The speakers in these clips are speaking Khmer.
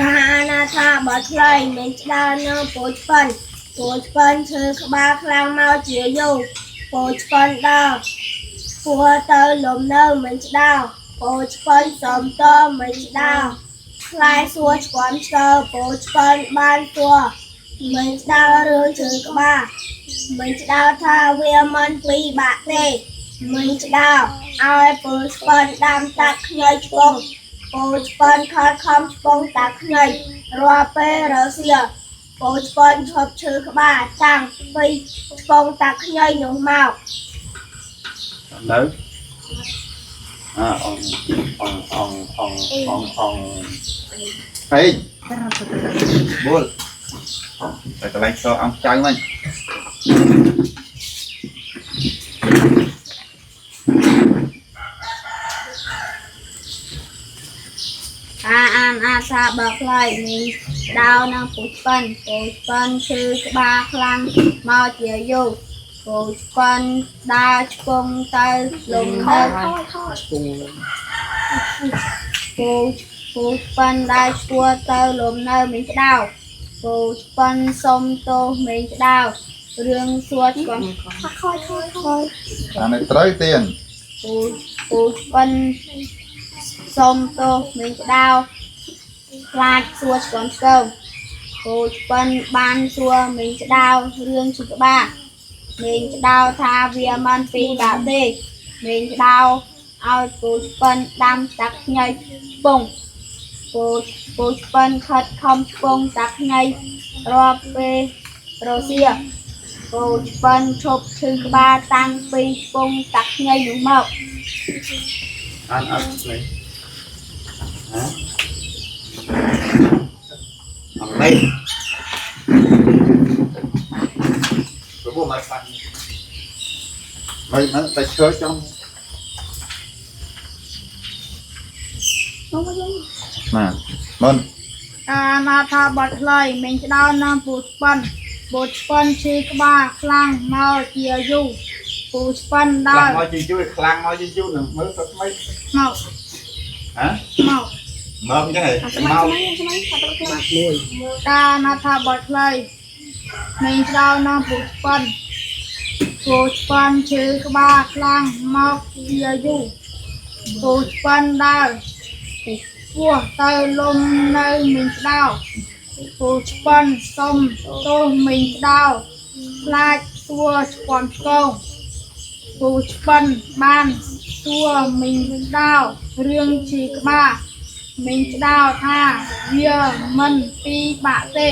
ការអាណាថាបើឆ្លើយមិនឆ្ដើនៅពូជប៉ិនពូជប៉ិនឈើក្បាលខ្លាំងមកជាយូរពូជប៉ិនដល់ពួរទៅលំនៅមិនឆ្ដោពូជប៉ិនសំតមិនឆ្ដោខ្លាយសួរឆ្គាំឆ្កើពូជប៉ិនបានសួរមិនឆ្ដោរឿងឈើក្បាលមិនឆ្ដោថាវាមិនពីបាក់ទេមិនឆ្ដោឲ្យពូជប៉ិនដាំតាក់ខ្ញីឆ្ពង ពូជប៉ិនខិតខំឆ្ពងតាខ្ញីរាល់ពេលរសៀលពូជប៉ិនឈប់ឈឺក្បាលតាំងពីឆ្ពងតាខ្ញីនោះមក នៅអាអងអងអងអងអងអងហេបុលតែកន្លែងសអង្គចៅមិញ អាអានអាសាបើខ្លៃនេះដៅនឹងពូជប៉ិនពូជប៉ិនឈឺក្បាលខ្លាំងមកជាយូរពូជប៉ិនដើរឆ្ពងទៅលំនៅពូជពូជប៉ិនដើរឆ្ពោះទៅលំនៅមានឆ្ដៅពូជប៉ិនសុំទោសមានឆ្ដៅរឿងសួតគាត់ អានេះត្រូវទៀន ពូពូជប៉ិនសុំទោសមានឆ្ដៅខ្លាចសួរឆ្កងឆ្កើងពូជប៉ិនបានសួរមានឆ្ដៅរឿងឈឺក្បាលមានឆ្ដៅថាវាមិនពីបាក់ទេមានឆ្ដៅឲ្យពូជប៉ិនដាំតាក់ខ្ញីឆ្ពងពូជពូជប៉ិនខិតខំឆ្ពងតាក់ខ្ញីរាល់ពេលរសៀលពូជប៉ិនឈប់ឈឺក្បាលតាំងពីឆ្ពងតាក់ខ្ញីនោះមក អានអត់ស្លេហ៎អងលេព្រោះមកបាត់មិនមិនតែឈើចង់ណាមុន អាណាថាបត់ខ្លីមានឆ្ដោនឹងពូជប៉ិនពូជប៉ិនឈឺក្បាលខ្លាំងមកជាយូរពូជប៉ិន ខ្លាំង ដល់ មកយូរយូរខ្លាំងមកយូរយូរនឹងមើលទៅថ្មី មក ហ៎ មក មកអញ្ចឹងហ៎មក កាណាថាបត់ខ្លីមានឆ្ដោនឹងពូជប៉ិនពូជប៉ិនឈឺក្បាលខ្លាំងមកជាយូរពូជប៉ិនដល់ពោះទៅលំនៅមានឆ្ដោពូជប៉ិនសុំទោសមានឆ្ដោខ្លាចសួរឆ្គាំឆ្គង ពូឆ្ពិនបានសួរមីងដោរឿងជីក្បាលមីងឆ្ដោថាវាមិនពីបាក់ទេ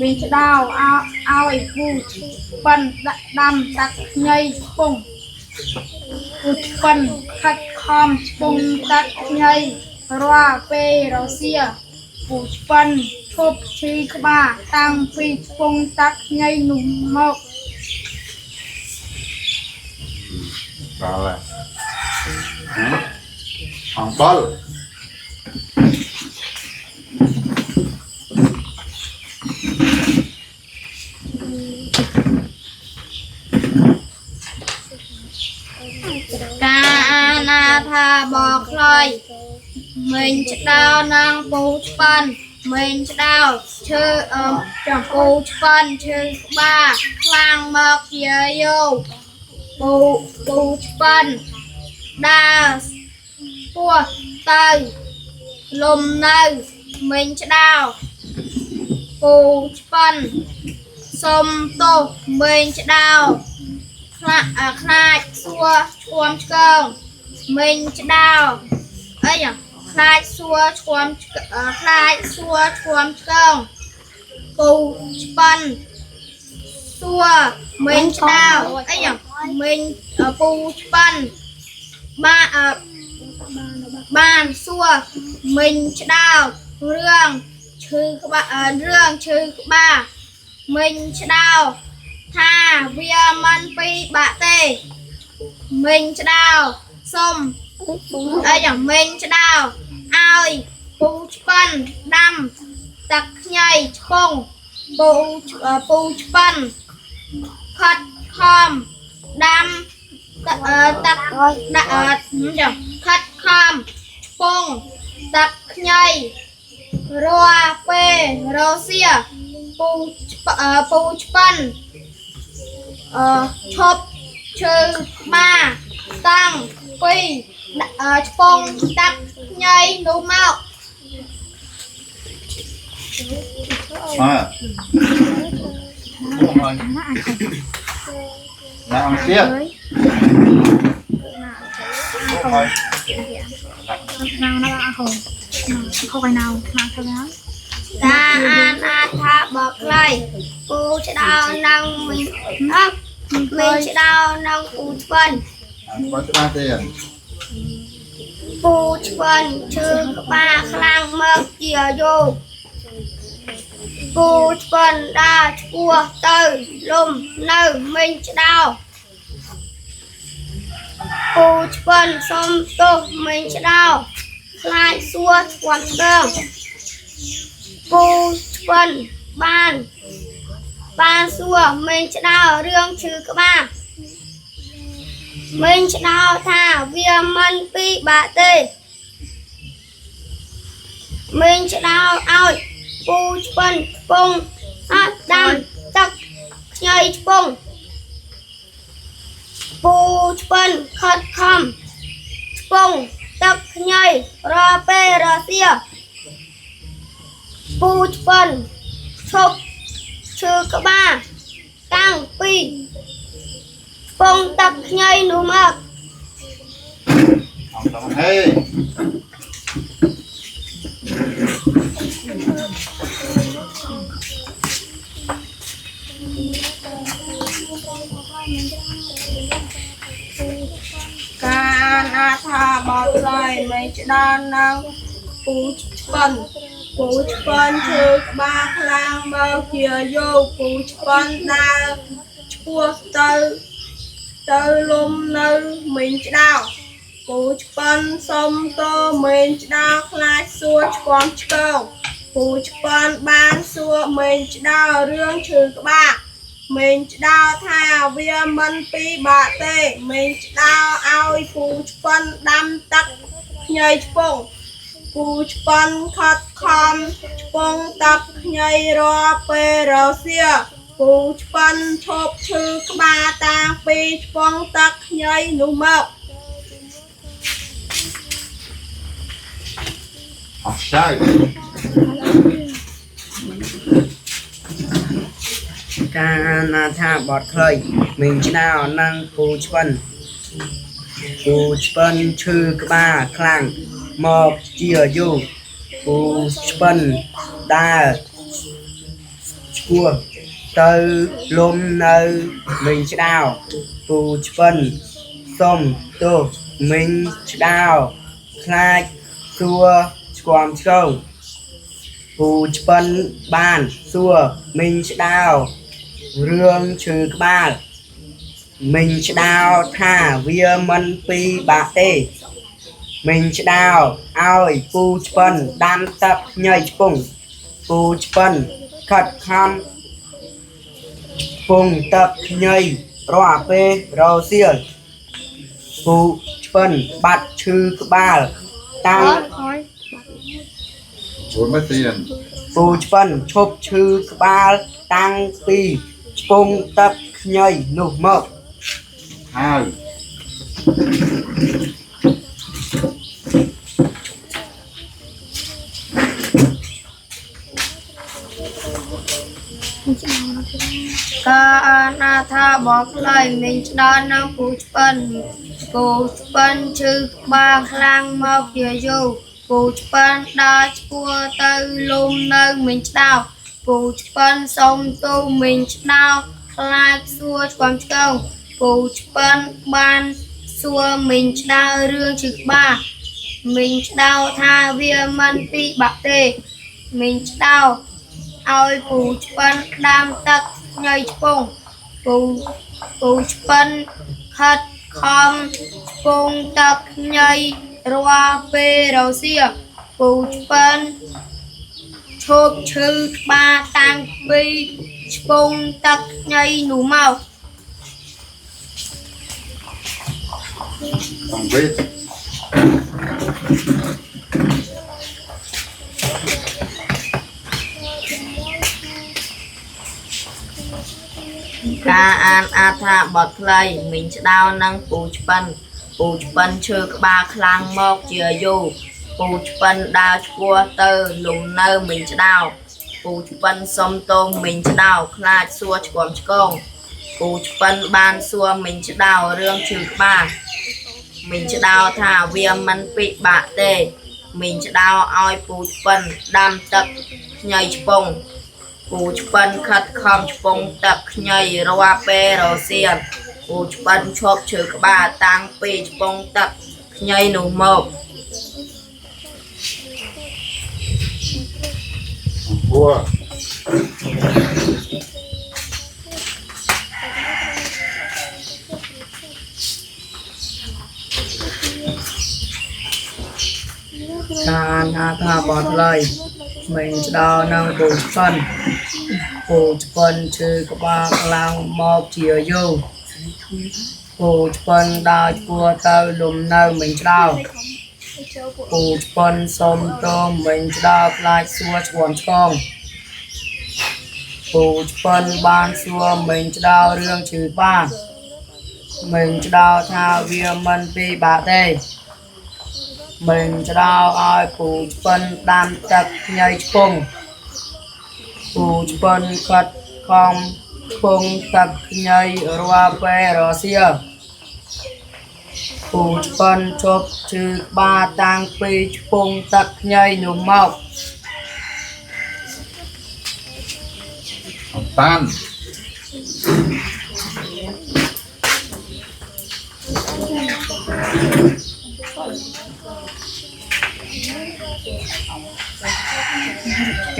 មីងឆ្ដោឲ្យពូឆ្ពិនដាក់ដាំតាក់ខ្ញីឆ្ពងពូឆ្ពិនខិតខំឆ្ពងតាក់ខ្ញីរាល់ពេលរសៀលពូឆ្ពិនឈប់ឈឺក្បាលតាំងពីឆ្ពងតាក់ខ្ញីនោះមក ដល់ហើយហ៎អំបិល ការអាណាថាបខ្លុយមេងឆ្ដោនឹងពូឆ្ប៉ិនមេងឆ្ដោឈើអមចំពូឆ្ប៉ិនឈើក្បាលខ្លាំងមកជាយោពូពូឆ្ប៉ិនដើរពោះទៅលំនៅមេងឆ្ដោពូឆ្ប៉ិនសុំទោសមេងឆ្ដោខ្លាអាខ្លាចសួរឆ្គាំឆ្គង មីងឆ្ដោអីយ៉ាងខ្លាចសួរឆ្គាំឆ្កអឺខ្លាចសួរឆ្គាំឆ្គងពូឆ្ប៉ិនសួរមីងឆ្ដោអីយ៉ាងមីងអឺពូឆ្ប៉ិនបាអឺបានសួរមីងឆ្ដោរឿងឈឺក្បាលអឺរឿងឈឺក្បាលមីងឆ្ដោថាវាមិនពីបាក់ទេមីងឆ្ដោសុំ អីយ៉ាងមេងឆ្ដោឲ្យពូឆ្ប៉ិនដាំទឹកខ្ញីឆ្ពងពូឆ្អឺពូឆ្ប៉ិនខិតខំដាំទឹកអឺទឹកដាក់អឺចាំខិតខំឆ្ពងទឹកខ្ញី រាល់ពេលរសៀលពូឆ្ពពូឆ្ពិនអឺឈប់ឈើក្បាលតាំងពីឆ្ពងដាក់ខ្ញីនោះមក អើណាអង្គទៀតហើយ nào nó ăn không không phải nào nào theo đó តាអានអាថាបកខ្លីពូឆ្ដោនឹងមីអឹកមីឆ្ដោនឹងពូឆ្ពិន បើច្បាស់ទៀត ពូឆ្ពិនឈឺក្បាលខ្លាំងមកជាយូរពូឆ្ពិនដើរឆ្ពោះទៅលំនៅមីងឆ្ដោពូឆ្ពិនសុំទោសមីងឆ្ដោខ្លាចសួរស្គាល់ឆ្កើងពូឆ្ពិនបានបានសួរមីងឆ្ដោរឿងឈឺក្បាលមីងឆ្ដោថាវាមិនពីបាក់ទេមីងឆ្ដោឲ្យពូឆ្ពិនពងអត់ដាំទឹកខ្ញីឆ្ពងពូឆ្ពិនខិតខំឆ្ពងទឹកខ្ញីរាល់ពេលរសៀលពូឆ្ពិនឈប់ឈឺក្បាលតាំងពីពងទឹកខ្ញីនោះមក អង្គតំហេ ការអានអាថាបទខ្លីមិនឆ្ដាននឹងពូឆ្ពិនពូឆ្ពិនឈើក្បាលខ្លាំងមកជាយោពូឆ្ពិនដើរឆ្ពោះទៅទៅលំនៅមីងឆ្ដោពូឆ្ពិនសុំតមីងឆ្ដោខ្លាចសួរឆ្គាំឆ្គងពូឆ្ពិនបានសួរមីងឆ្ដោរឿងឈឺក្បាល មេងឆ្ដោថាវាមិនពីបាក់ទេមេងឆ្ដោឲ្យពូឆ្ពិនដាំទឹកខ្ញីឆ្ពងពូឆ្ពិនខិតខំឆ្ពងទឹកខ្ញីរាល់ពេលរសៀលពូឆ្ពិនឈប់ឈឺក្បាលតាំងពីឆ្ពងទឹកខ្ញីនោះមក អស់ចៅ ការអានអាថាបទខ្លីមីងឆ្នោនិងពូឆ្ពិនពូឆ្ពិនឈឺក្បាលខ្លាំងមកជាយូរពូឆ្ពិនដើរឆ្ពោះទៅលំនៅមីងឆ្នោពូឆ្ពិនសុំទោសមីងឆ្នោខ្លាចសួរឆ្គាំឆ្គងពូឆ្ពិនបានសួរមីងឆ្នោ រឿងឈឺក្បាលមីងឆ្ដោថាវាមិនពីបាក់ទេមីងឆ្ដោឲ្យពូឆ្ពិនដាំទឹកខ្ញីឆ្ពងពូឆ្ពិនខិតខំពងទឹកខ្ញីរាល់ពេលរសៀលពូឆ្ពិនបាត់ឈឺក្បាលតាំង thôi រួចមកទៀត ពូឆ្ពិនឈប់ឈឺក្បាលតាំងពីឆ្ពងទឹកខ្ញីនោះមក ហើយ ការអានអាថាបទខ្លីមីងឆ្ដោនឹងពូឆ្ពិនពូឆ្ពិនឈឺក្បាលខ្លាំងមកជាយូរពូឆ្ពិនដើរឆ្ពោះទៅលំនៅមីងឆ្ដោពូឆ្ពិនសុំទូមីងឆ្ដោខ្លាចសួរឆ្គាំឆ្គងពូឆ្ពិនបានសួរមីងឆ្ដោរឿងឈឺក្បាលមីងឆ្ដោថាវាមិនពីបាក់ទេមីងឆ្ដោឲ្យពូឆ្ពិនដាំទឹក ញ៉ៃឆ្ពងពូពូឆ្ពិនខិតខំឆ្ពងទឹកញ៉ៃរាល់ពេលរសៀលពូឆ្ពិនឈប់ឈឺក្បាលតាំងពីឆ្ពងទឹកញ៉ៃនោះមក អង្គវិ ការអានអត្ថបទខ្លីមីងឆ្ដោនិងពូឆ្ពិនពូឆ្ពិនឈឺក្បាលខ្លាំងមកជាយូរពូឆ្ពិនដើរឆ្ពោះទៅលំនៅមីងឆ្ដោពូឆ្ពិនសុំទោសមីងឆ្ដោខ្លាចសួរឆ្គាំឆ្គងពូឆ្ពិនបានសួរមីងឆ្ដោរឿងឈឺក្បាលមីងឆ្ដោថាវាមិនពិបាកទេមីងឆ្ដោឲ្យពូឆ្ពិនដាំទឹកខ្ញីឆ្ពង ពូឆ្ពិនខិតខំឆ្ពង់ទឹកខ្ញីរាល់ពេលរសៀលពូឆ្ពិនឈប់ឈឺក្បាលតាំងពីឆ្ពង់ទឹកខ្ញីនោះមក ហួរ ការអានអត្ថបទខ្លីមីងឆ្ដោនិងពូឆ្ពិនពូឆ្ពិនឈឺក្បាលខ្លាំងមកជាយូរពូឆ្ពិនដើរឆ្ពោះទៅលំនៅមីងឆ្ដោពូឆ្ពិនសុំទោសមីងឆ្ដោខ្លាចសួរឆ្គាំឆ្គងពូឆ្ពិនបានសួរមីងឆ្ដោរឿងឈឺក្បាលមីងឆ្ដោថាវាមិនពិបាកទេ មីងឆ្ដោឲ្យពូឆ្ពិនដាំទឹកខ្ញីឆ្ពង់ពូឆ្ពិនខិតខំឆ្ពង់ទឹកខ្ញីរាល់ពេលរសៀលពូឆ្ពិនជប់ឈឺក្បាលតាំងពីឆ្ពង់ទឹកខ្ញីនោះមក អតាន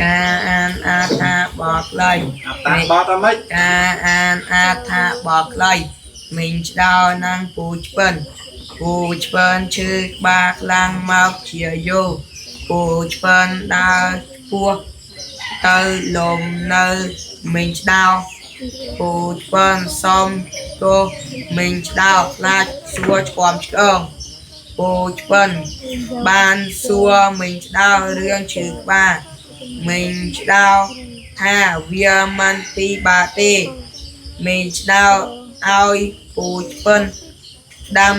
ការអានអត្ថបទខ្លី អតានបតអីម៉េច ការអានអត្ថបទខ្លីមីងឆ្ដោនិងពូឆ្ពិនពូឆ្ពិនឈឺក្បាលខ្លាំងមកជាយូរពូឆ្ពិនដើរឆ្ពោះទៅលំនៅមីងឆ្ដោពូឆ្ពិនសុំទោសមីងឆ្ដោខ្លាចសួរឆ្គាំឆ្គងពូឆ្ពិនបានសួរមីងឆ្ដោរឿងឈឺក្បាលមីងឆ្ដោថាវាមិនពិបាកទេ មីងឆ្ដោឲ្យពូឆ្ពិនដាំ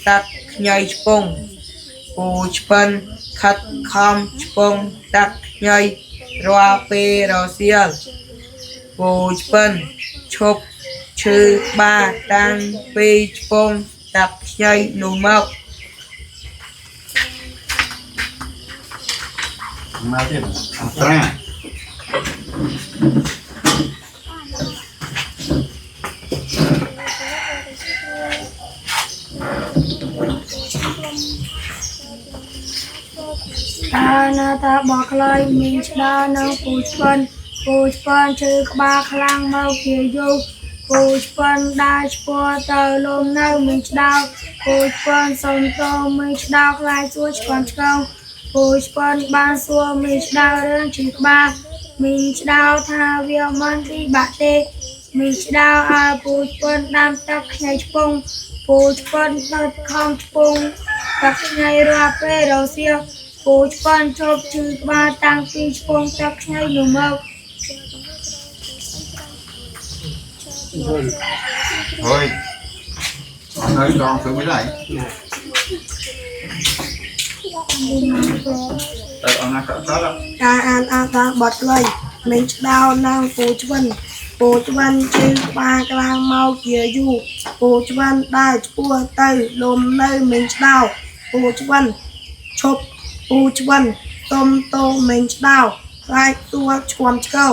ទឹកខ្ញីឆ្ពង់ពូឆ្ពិនខិតខំឆ្ពង់ទឹកខ្ញីរាល់ពេលរសៀលពូឆ្ពិនឈប់ឈឺក្បាលតាំងពីឆ្ពង់ទឹកខ្ញីនោះមក មកទៀតអត្រា តាណាតាបោះខ្លៃមីងឆ្ដោនិងពូឆ្ពិនពូឆ្ពិនឈឺក្បាលខ្លាំងមកជាយូរពូឆ្ពិនដើរឆ្ពោះទៅលំនៅមីងឆ្ដោពូឆ្ពិនសុំទោសមីងឆ្ដោខ្លាចសួរឆ្គាំឆ្គងពូឆ្ពិនបានសួរមីងឆ្ដោរឿងឈឺក្បាលមីងឆ្ដោថាវាមិនពិបាកទេមីងឆ្ដោឲ្យពូឆ្ពិនដាំទឹកខ្ញីឆ្ពង់ពូឆ្ពិនទៅខំឆ្ពង់ទឹកខ្ញីរាល់ពេលរសៀល ពូឆ្ពិនជប់ឈឺក្បាលតាំងពីឆ្ពង់ទឹកខ្ញីនោះមក ហើយអត់នៅដងធ្វើមិនដែរទៅអងណាកតត ការអានអត្ថបទខ្លីមីងឆ្ដោនិងពូឆ្វិនពូឆ្វិនឈឺក្បាលខ្លាំងមកជាយូរពូឆ្វិនដើរឆ្ពោះទៅលំនៅមីងឆ្ដោពូឆ្វិនឈប់ពូឆ្វិនសុំទោសមីងឆ្ដោខ្លាចសួរឆ្គាំឆ្គង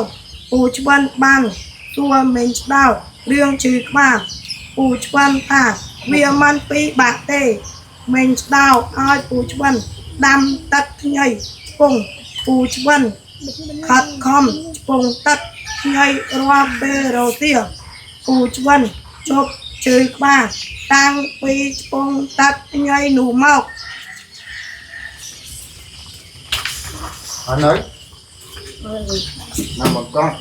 ពូឆ្វិនបានសួរមីងឆ្ដោរឿងឈឺក្បាលពូឆ្វិនថាវាមិនពិបាកទេមីងឆ្ដោឲ្យពូឆ្វិនដាំទឹកខ្ញីឆ្ពង់ ពូឆ្វិនខិតខំឆ្ពង់ទឹកខ្ញីរាល់ពេលរសៀលពូឆ្វិនជប់ជើក្បាលតាំងពីឆ្ពង់ទឹកខ្ញីនោះមក អត់នៅណាមកកោះ